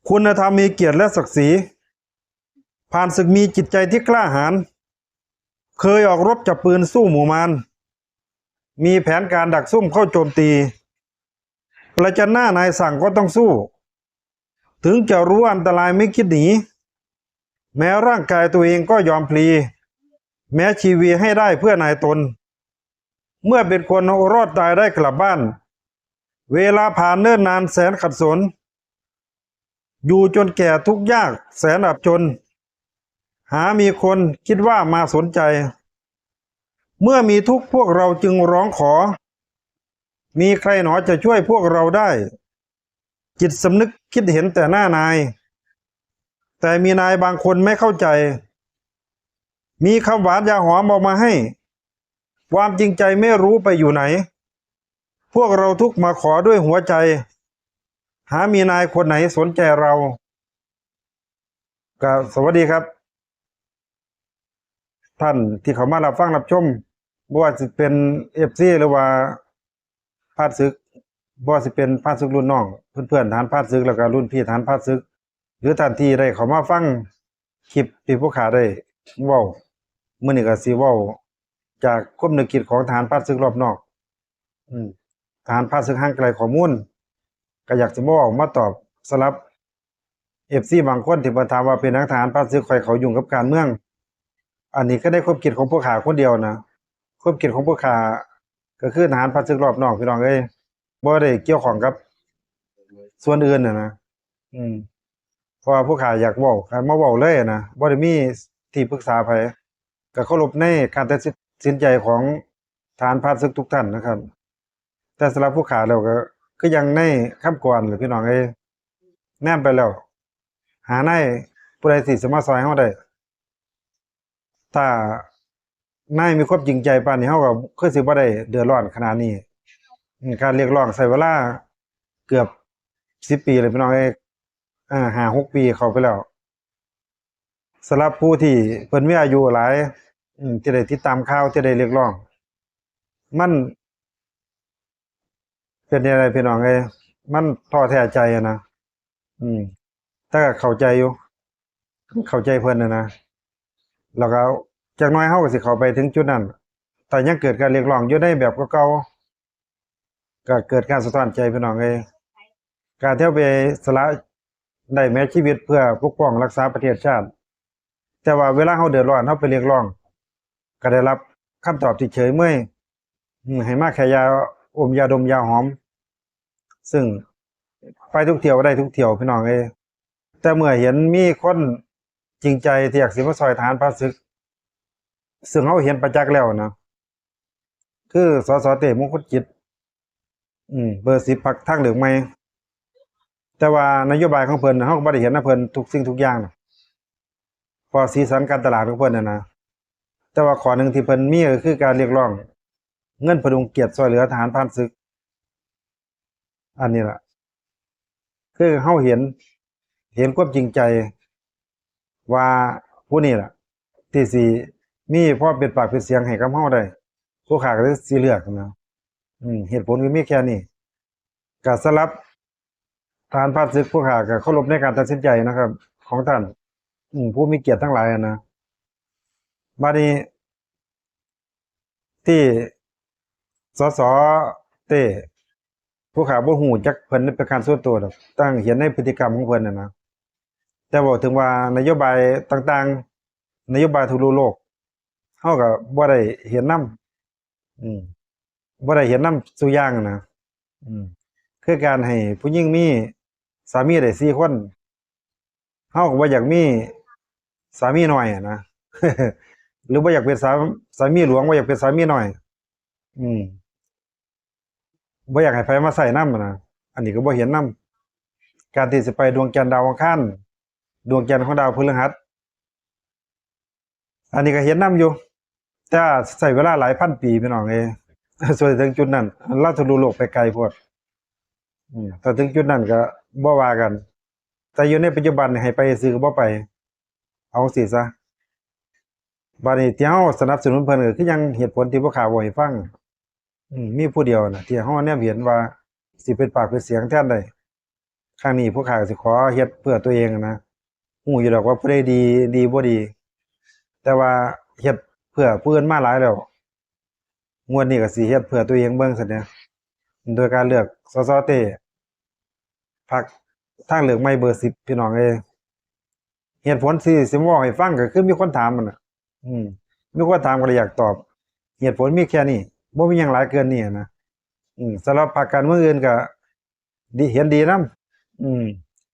ຄຸນນະທຳມີກຽດ ແລະ ສັກສີ. ຜ່ານສຶກມີຈິດໃຈທີ່ກ້າຫານ, ເຄີຍອອກລົບຈັບປືນສູ້ໝູ່ມານ, ມີແຜນການດັກຊຸ້ມເຂົ້າໂຈມຕີ. ປະຈັນໜ້ານາຍສັ່ງກໍຕ້ອງສູ້, ເຖິງຈະຮູ້ອັນຕະລາຍໄມ່ຄິດໜີ, ແມ້ຮ່າງກາຍຕົວເອງກໍຍອມພລີ, ແມ້ຊີວິດໃຫ້ໄດ້ເພື່ອນາຍຕົນ. ເມື່ອເປັນຄົນລອດຕາຍໄດ້ກັບບ້ານ, ເວລາຜ່ານເນີນນານແສນຂັດສົນ, ຢູ່ຈົນແກ່ທຸກຍາກແສນອັບຈົນ, ຫາມີຄົນຄິດວ່າມາສົນໃຈ. ເມື່ອມີທຸກພວກເຮົາຈຶ່ງຮ້ອງຂໍ, ມີໃຄໜໍຈະຊ່ວຍພວກເຮົາໄດ້? ຈິດສຳນຶກຄິດເຫັນແຕ່ໜ້ານາຍ, ແຕ່ມີນາຍບາງຄົນໄມ່ເຂົ້າໃຈ. ມີຄຳຫວານຢາຫອມເອົາມາໃຫ້, ຄວາມຈິງໃຈໄມ່ຮູ້ໄປຢູ່ໃນ. ພວກເຮົາທຸກມາຂໍດ້ວຍຫົວໃຈ, ຫາມີນາຍຄົນໃດສົນໃຈເຮົາ. ກໍສະຫວັດດີຄັບ ທ່ານທີ່ເຂົ້າມາຮັບຟັງຮັບຊົມ, ບໍ່ວ່າຊິເປັນເອັຟຊີ ຫຼືວ່າ ພານສຶກ, ບໍ່ວ່າຊິເປັນພານສຶກລຸ້ນນ້ອງ, ເພື່ອນໆທະຫານພານສຶກ ແລ້ວກໍລຸ້ນພີ່ທະຫານພານສຶກ, ຫຼືທ່ານທີ່ໄດ້ເຂົ້າມາຟັງຄລິບທີ່ຜູ້ຂ້າໄດ້ເວົ້າ. ມື້ນີ້ກໍຊິເວົ້າຈາກຄວາມນຶກຄິດຂອງທະຫານພານສຶກລອບນອກ, ອືມ, ທະຫານພານສຶກຫ່າງໄກຂໍ້ມູນ, ກໍຢາກຊິມາເວົ້າມາຕອບສຳລັບ ເອັຟຊີບາງຄົນທີ່ເພິ່ນຖາມວ່າ ເປັນຫຍັງທະຫານພານສຶກຄ່ອຍເຂົ້າຫຍຸ້ງກັບການເມືອງ? ອັນນີ້ຄືໃນຄວາມຄິດຂອງພວກຂ້າຄົນດຽວນະ, ຄວາມຄິດຂອງພວກຂ້າກໍຄືທະຫານພານສຶກລອບນອກ ພີ່ນ້ອງເອີຍ, ບໍ່ໄດ້ກ່ຽວຂ້ອງກັບສ່ວນອື່ນນະນະ. ອືມ, ເພາະວ່າພວກຂ້າຢາກເວົ້າ, ຄັນມາເວົ້າເລີຍນະ, ບໍ່ໄດ້ມີທີ່ປຶກສາໃຜ, ກໍເຄົາລົບໃນການຕັດສິນໃຈຂອງທະຫານພານສຶກທຸກທ່ານນະຄັບ. ແຕ່ສຳລັບຜູ້ຂ້າແລ້ວກໍຄືຢ່າງໃນຄຳກອນແຫຼະ ພີ່ນ້ອງເອີຍ, ແນມໄປແລ້ວ ຫານາຍຜູ້ໃດທີ່ຊິມາຊ່ອຍເຮົາໄດ້? ຖ້ານາຍມີຄວາມຈິງໃຈປານນີ້ ເຮົາກໍຄືຊິບໍ່ໄດ້ເດືອດຮ້ອນຂະໜາດນີ້. ອືມ, ການຮຽກຮ້ອງໃຊ້ເວລາເກືອບສິບປີແລ້ວ ພີ່ນ້ອງເອີຍ, ເອີ, ຫ້າຫົກປີເຂົ້າໄປແລ້ວ. ສຳລັບຜູ້ທີ່ເພິ່ນມີອາຍຸຫຼາຍ, ອືມ, ທີ່ໄດ້ຕິດຕາມຂ່າວ, ທີ່ໄດ້ຮຽກຮ້ອງ, ມັນເປັນຈັ່ງໃດ ພີ່ນ້ອງເອີຍ? ມັນທໍ້ແທ້ໃຈນະ. ອືມ, ແຕ່ກໍເຂົ້າໃຈຢູ່, ເຂົ້າໃຈເພິ່ນນະນະ. ແລ້ວກໍຈັກໜ້ອຍເຮົາກໍຊິເຂົ້າໄປເຖິງຈຸດນັ້ນ. ຖ້າຍັງເກີດການຮຽກຮ້ອງຢູ່ໃນແບບເກົ່າໆ, ກໍເກີດການສະທ້ອນໃຈ ພີ່ນ້ອງເອີຍ. ການທີ່ເຮົາໄປສະຫຼະໄດ້ແມ້ຊີວິດເພື່ອປົກປ້ອງຮັກສາປະເທດຊາດ, ແຕ່ວ່າເວລາເຮົາເດືອດຮ້ອນ ເຮົາໄປຮຽກຮ້ອງ ກໍໄດ້ຮັບຄຳຕອບທີ່ເສີຍເມີຍ, ໃຫ້ມາແຄ່ຢາອົມ ຢາດົມ ຢາຫອມ, ຊຶ່ງໄປທຸກທ່ຽວ ໄດ້ທຸກທ່ຽວ ພີ່ນ້ອງເອີຍ. ແຕ່ເມື່ອເຫັນມີຄົນຈິງໃຈທີ່ຢາກຊິມາຊ່ອຍທະຫານພານສຶກ, ຊຶ່ງເຮົາເຫັນປະຈັກແລ້ວນະ, ຄື ສສ ເຕ້ ມົງຄົນກິດ, ອືມ, ເບີສິບ ພັກທາງເລືອກໃໝ່. ແຕ່ວ່ານະໂຍບາຍຂອງເພິ່ນ ເຮົາກໍບໍ່ໄດ້ເຫັນນຳເພິ່ນທຸກສິ່ງທຸກຢ່າງ, ເພາະສີສັນການຕະຫຼາດຂອງເພິ່ນນັ້ນນະ. ແຕ່ວ່າຂໍ້ໜຶ່ງທີ່ເພິ່ນມີກໍຄືການຮຽກຮ້ອງເງິນຜະດຸງກຽດຊ່ວຍເຫຼືອທະຫານພານສຶກ. ອັນນີ້ລະ ຄືເຮົາເຫັນ, ເຫັນຄວາມຈິງໃຈວ່າຜູ້ນີ້ລະ ທີ່ຊິມີພໍເປັນປາກເປັນສຽງໃຫ້ກັບເຮົາໄດ້, ຜູ້ຂ້າກໍເລີຍຊິເລືອກນະ. ອືມ, ເຫດຜົນກໍມີແຄ່ນີ້. ກໍສຳລັບທະຫານພານສຶກ, ຜູ້ຂ້າກໍເຄົາລົບໃນການຕັດສິນໃຈນະຄັບ ຂອງທ່ານ, ອືມ, ຜູ້ມີກຽດທັງຫຼາຍນະ. ບາດນີ້ ທີ່ ສສ ເຕ້ ຜູ້ຂ້າບໍ່ຮູ້ຈັກເພິ່ນເປັນການສ່ວນຕົວດອກ, ຕັ້ງເຫັນໃນພຶດຕິກຳຂອງເພິ່ນນັ້ນນະ. ແຕ່ເວົ້າເຖິງວ່ານະໂຍບາຍຕ່າງໆ, ນະໂຍບາຍທົ່ວໂລກ, ເຮົາກໍບໍ່ໄດ້ເຫັນນຳ, ອືມ, ບໍ່ໄດ້ເຫັນນຳສູ່ຢ່າງນະ. ອືມ, ຄືການໃຫ້ຜູ້ຍິງມີສາມີໄດ້ສີ່ຄົນ, ເຮົາກໍບໍ່ຢາກມີສາມີນ້ອຍນະ ຫຼື ບໍ່ຢາກເປັນສາ, ສາມີຫຼວງ, ບໍ່ຢາກເປັນສາມີນ້ອຍ. ອືມ, ບໍ່ຢາກໃຫ້ໃຜມາໃຊ້ນຳນະ. ອັນນີ້ກໍບໍ່ເຫັນນຳ. ການທີ່ຊິໄປດວງຈັນ, ດາວອັງຄານ, ດວງຈັນຂອງດາວພຶດຫັດ, ອັນນີ້ກໍເຫັນນຳຢູ່, ແຕ່ໃຊ້ເວລາຫຼາຍພັນປີ ພີ່ນ້ອງເອີຍ, ສ່ວນເຖິງຈຸດນັ້ນ ລາວທະລຸໂລກໄປໄກໂພດ. ອືມ, ຖ້າເຖິງຈຸດນັ້ນກໍບໍ່ວ່າກັນ, ແຕ່ຢູ່ໃນປັດຈຸບັນໃຫ້ໄປຊື່ກໍບໍ່ໄປ, ເອົາຈັ່ງຊີ້ຊະ. ບາດນີ້ທີ່ເຮົາສະໜັບສະໜູນເພິ່ນ ກໍຄືຫຍັງ ເຫດຜົນທີ່ພວກຂ້າເວົ້າໃຫ້ຟັງ, ອືມ, ມີຜູ້ດຽວນະ ທີ່ເຮົາແນມເຫັນວ່າຊິເປັນປາກເປັນສຽງແທນໄດ້. ຄັ້ງນີ້ພວກຂ້າກໍຊິຂໍເຮັດເພື່ອຕົວເອງນະ ຮູ້ຢູ່ດອກວ່າຜູ້ໃດດີ ດີບໍ່ດີ ແຕ່ວ່າເຮັດເພື່ອຜູ້ອື່ນມາຫຼາຍແລ້ວ ງວດນີ້ກໍຊິເຮັດເພື່ອຕົວເອງເບິ່ງຊັ້ນເດະ ໂດຍການເລືອກ ສສ ເຕ້ ພັກທາງເລືອກໃໝ່ເບີສິບ ພີ່ນ້ອງເອີຍ. ເຫດຜົນທີ່ຊິເວົ້າໃຫ້ຟັງກໍຄືມີຄົນຖາມຫັ້ນນະ ອືມ ມີຄົນຖາມກໍເລີຍຢາກຕອບ ເຫດຜົນມີແຄ່ນີ້ ບໍ່ມີຫຍັງຫຼາຍເກີນນີ້ນະ ອືມ ສຳລັບພັກການເມືອງອື່ນກໍດີ ເຫັນດີນຳ ອືມ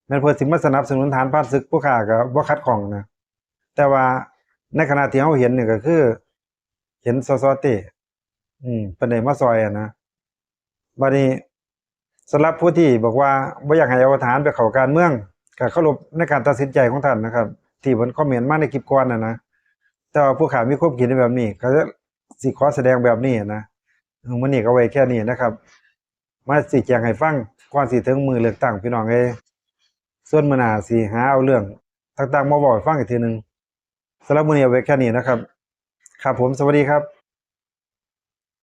ແມ່ນເພິ່ນຊິມາສະໜັບສະໜູນທະຫານຜ່ານສຶກ ພວກຂ້າກໍບໍ່ຂັດຂ້ອງນະ ແຕ່ວ່າໃນຂະນະທີ່ເຮົາເຫັນນີ້ກໍຄື ເຫັນ ສສ ເຕ້ ອືມ ເພິ່ນໄດ້ມາຊ່ອຍຫັ້ນນະ. ບັດນີ້ ສຳລັບຜູ້ທີ່ບອກວ່າບໍ່ຢາກໃຫ້ເອົາທະຫານໄປເຂົ້າການເມືອງ ກໍເຄົາລົບໃນການຕັດສິນໃຈຂອງທ່ານນະຄັບ ທີ່ເພິ່ນຄອມເມັນມາໃນຄລິບກ່ອນຫັ້ນນະ ແຕ່ວ່າພວກຂ້າມີຄວາມຄິດເຫັນແບບນີ້ ກໍຊິຂໍສະແດງແບບນີ້ນະ. ເອີ ມື້ນີ້ກໍເອົາໄວ້ແຄ່ນີ້ນະຄັບ ມາຊີ້ແຈງໃຫ້ຟັງ ກ່ອນຊິເຖິງມື້ເລືອກຕັ້ງ ພີ່ນ້ອງເອີຍ. ສ່ວນມື້ໜ້າຊິຫາເອົາເລື່ອງຕ່າງໆມາເວົ້າໃຫ້ຟັງອີກເທື່ອໜຶ່ງ. ສຳລັບມື້ນີ້ເອົາໄວ້ແຄ່ນີ້ນະຄັບ. ຄັບຜົມ ສະຫວັດດີຄັບ.